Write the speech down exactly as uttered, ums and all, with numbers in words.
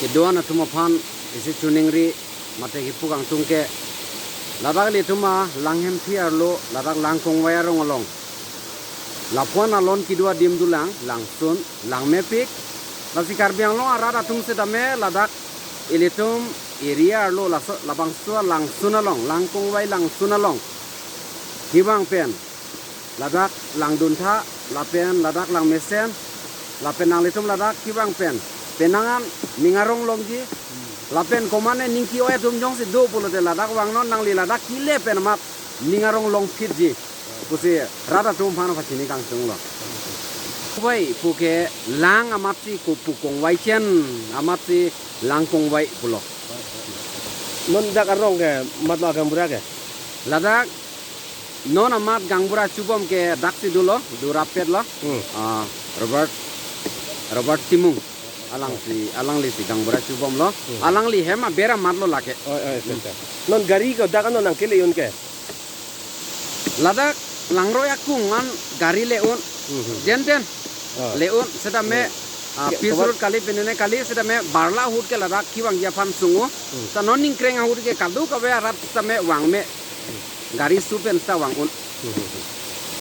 Kedo-an atum aphan isi choningri mate kipu kangtung ke, ladak ilitum alang hemphi arlo, ladak Langkongvai arong along, lapu-an alon kedo adim dolang, langsun, langmepik. Lasi Karbi Anglong arat atum setame ladak ilitum area arlo, laso labangso alangsun along, Langkongvai langsun along kevang pen ladak langduntha, lapen ladak langmesen, lapen nanglitum ladak kevang pen penang an ning arong longji, lapen komatne ning ke-oi atum jongsi do pulote ladak vangnon, nangli ladak kele pen amat ning arong longphitji pusi rat atum aphan pachini kangtunglo. Kongvai pu ke lang amatsi, ko pu Kongvai chen amatsi Langkongvai pulo. Non dak arong ke matlo gaonbura ke? Ladak non amat gaonbura chubom ke daksi dolo, do rapet lo. Hmm. Ah, Robert, Robert Timung. Alangsi, alanglisi gaonbura chubomlo. Hmm. Alangli hem aber amatlo lake. Oi, oi, sir, sir. Non gari ko dak ano nangkele-un ke? Ladak langroi akung an gari le-un. Hmm. Jenten. Oh. Le-un, setame, Hmm. ah, Ke-, pis kawan- road kali, penene kali, setame barla ahut ke ladak kevangji aphan sung-o. Hmm. Ta non ningkreng ahut ke kadokave arat setame vangme. Gari su pen seta vang-un. Hmm.